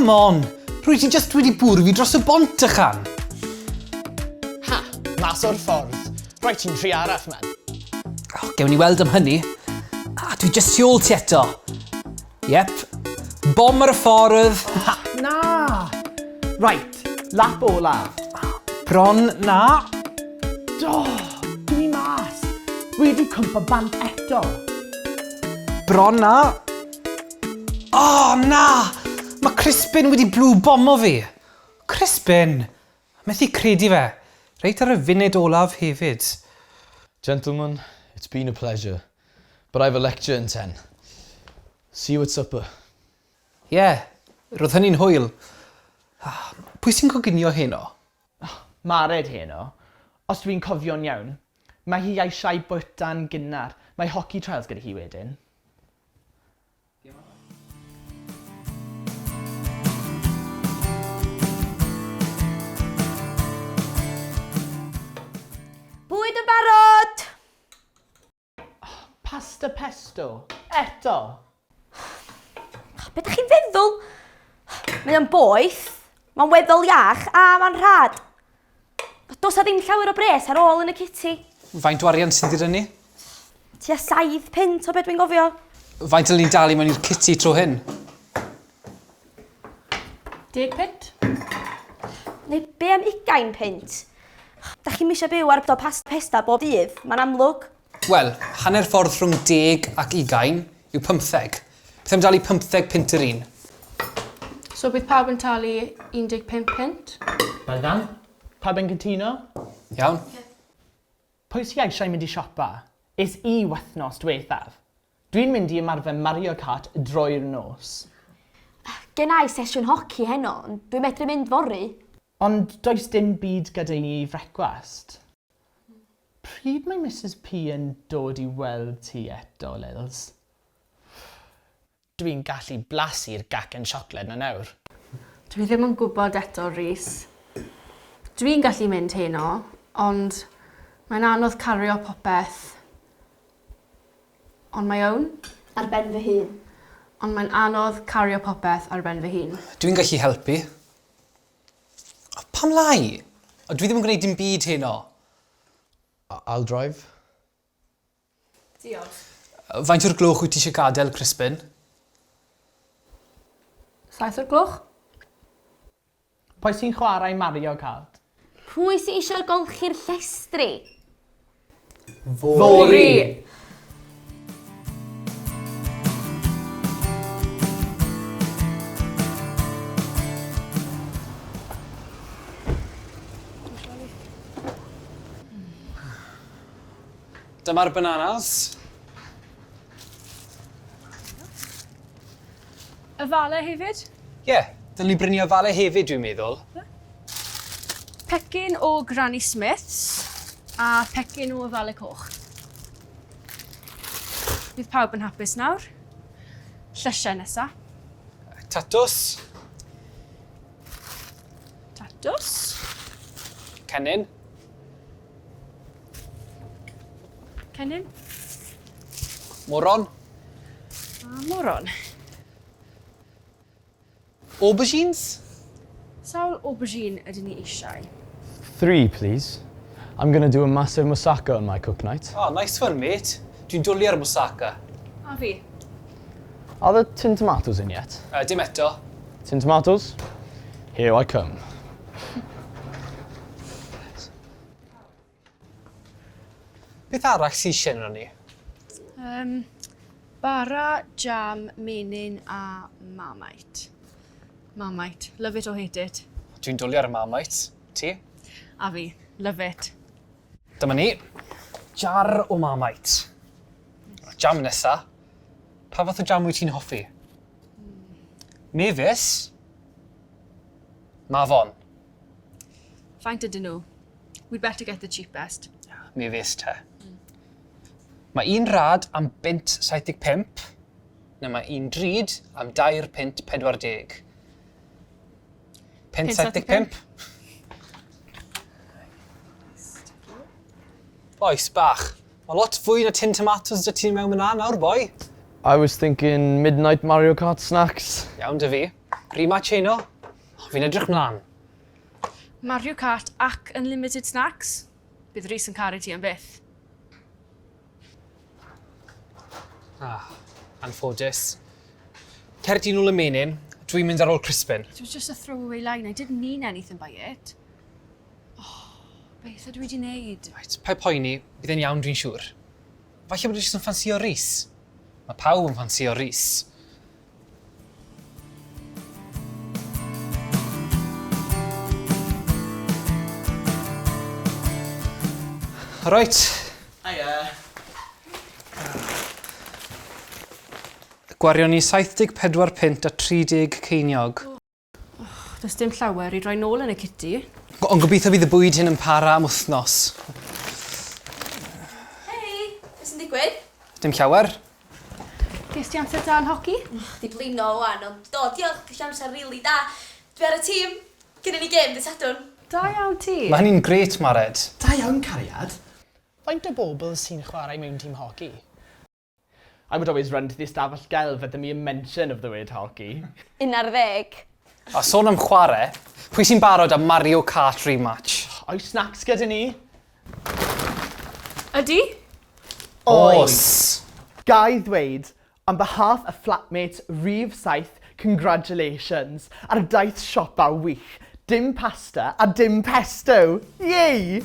Come on! Rwy ti just wedi bwrw fi dros y bont, ychan! Ha! Mas o'r ffordd. Rhaid ti'n rhy araf, man. Oh, gewn ni weld am hynny. Ah, dwi just tu ôl ti eto. Yep. Bom ar y ffordd. Ha! Na! Right, lap olaf. Bron na. Do! Dwi mas! Wedi cwmpa bant eto. Bron na. Oh, na! Mae Crispin wedi blue bomo fi. Crispin! Methu credu fe. Reit ar y funud olaf hefyd. Gentlemen, it's been a pleasure, but I've a lecture in ten. See you at supper. Ie, yeah, roedd hynny'n hwyl. Ah, pwy sy'n coginio heno? Mared heno. Os dwi'n cofio'n iawn. Mae hi eisiau bwyta'n gynnar. Mae hockey trials gyda hi wedyn. Bwyd yn barod! Pasta pesto. Eto! Be ydych chi'n feddwl? Mae o'n boeth, mae'n weddol iach a mae'n rhad. Does 'na ddim llawer o bres ar ôl yn y kitty. Faint o arian sydd gyda ni? Tua 7 punt o be dwi'n gofio. Faint dylen ni dalu mewn i'r kitty tro hyn? Deg punt? Neu be am ugain punt? Da chi'm eisiau byw ar pasta pesta bob dydd, mae'n amlwg. Wel, hanner ffordd rhwng deg ac ugain yw pymtheg. Beth am dalu pymtheg punt yr un? So bydd pawb yn talu 15 punt? Byddan. Pawb yn cytuno? Iawn. Pwy sy eisiau mynd i siopa? Es i wythnos diwethaf. Dwi'n mynd i ymarfer Mario Kart drwy'r nos. Gen i sesiwn hoci heno, ond dwi'n medru mynd fory. Ond does dim byd gyda ni i frecwast. Pryd mae Misus P yn dod i weld ti eto, Lils? Dwi'n gallu blasu'r gacen siocled 'na nawr. Dwi ddim yn gwybod eto, Rhys. Dwi'n gallu mynd heno, ond mae'n anodd cario popeth on my own. Ar ben fy hun. Ond mae'n anodd cario popeth ar ben fy hun. Dwi'n gallu helpu. Pam lai? O, dwi ddim yn gwneud dim byd heno. I'll drive. Diolch. Faint o'r gloch wyt ti eisiau gadael, Crispin? Saith o'r gloch. Pwy sy'n chwarae Mario Kart? Pwy sy eisiau golchi'r llestri? Fory! Dyma'r bananas. Ofale hefyd? Ie, yeah, dylwn ni brynu ofale hefyd dwi'n meddwl. Pecyn o Granny Smiths a pecyn o ofale coch. Bydd pawb yn hapus nawr. Llysiau nesa. Tatws. Tatws. Cennin. Cennin. Moron. A moron. Aubergines? Sawl aubergine ydyn ni eisiau? Three, please. I'm gonna do a massive moussaka on my cook night. Oh, nice one, mate. Dwi'n dwlu ar moussaka. A fi. Are the tin tomatoes in yet? Dim eto. Tin tomatoes? Here I come. Beth arall sy eisiau arnon ni? Um, bara, jam, menyn a Marmite. Marmite. Love it or hate it. Dwi'n dwlu ar y Marmite. Ti? A fi. Love it. Dyma ni. Jar o Marmite. Jam nesa. Pa fath o jam wyt ti'n hoffi? Mefus? Mafon. Faint ydyn nhw? We'd better get the cheapest. Mefus te. Mae un rhad am bunt 75, neu mae un drud am dair punt 40. Punt 75? Bois bach, mae lot fwy na tin tomatoes 'da ti mewn fyna nawr, boi. I was thinking midnight Mario Kart snacks. Iawn 'da fi. Rematch heno? Oh, fi'n edrych mlaen. Mario Kart ac unlimited snacks. Bydd Rhys yn caru ti am byth. Ah, anffodus. Cer di nôl y menyn, dwi'n mynd ar ôl Crispin. It was just a throwaway line. I didn't mean anything by it. Oh, beth ydw i wedi wneud? Right, paid poeni, bydd e'n iawn dwi'n siŵr. Falle bod e jyst yn ffansïo Rhys. Mae pawb yn ffansïo Rhys. Reit. Hiya. Gwarion ni 74 punt a 30 ceiniog. Does dim llawer i roi nôl yn y kitty. Ond gobeithio bydd y bwyd hyn yn para am wythnos. Hei, beth sy'n digwydd? Dim llawer. Ges ti amser da yn hoci? Di blino wan, ond do, diolch, ges i amser rili da. Dwi ar y tîm. Gynnon ni gêm dydd Sadwrn. Da iawn ti. Mae hynny'n grêt, Mared. Da iawn, cariad. Faint o bobl sy'n chwarae mewn tîm hoci? I would always run to the ystafell gelf at the mere mention of the word hockey. 11. A sôn am chwarae, pwy sy'n barod am Mario Kart rematch? Oes snacks gyda ni? Ydy? Oes! Ga i ddweud, on behalf of flatmates rhif 7, congratulations ar y daith siopa wych. Dim pasta a dim pesto. Yay!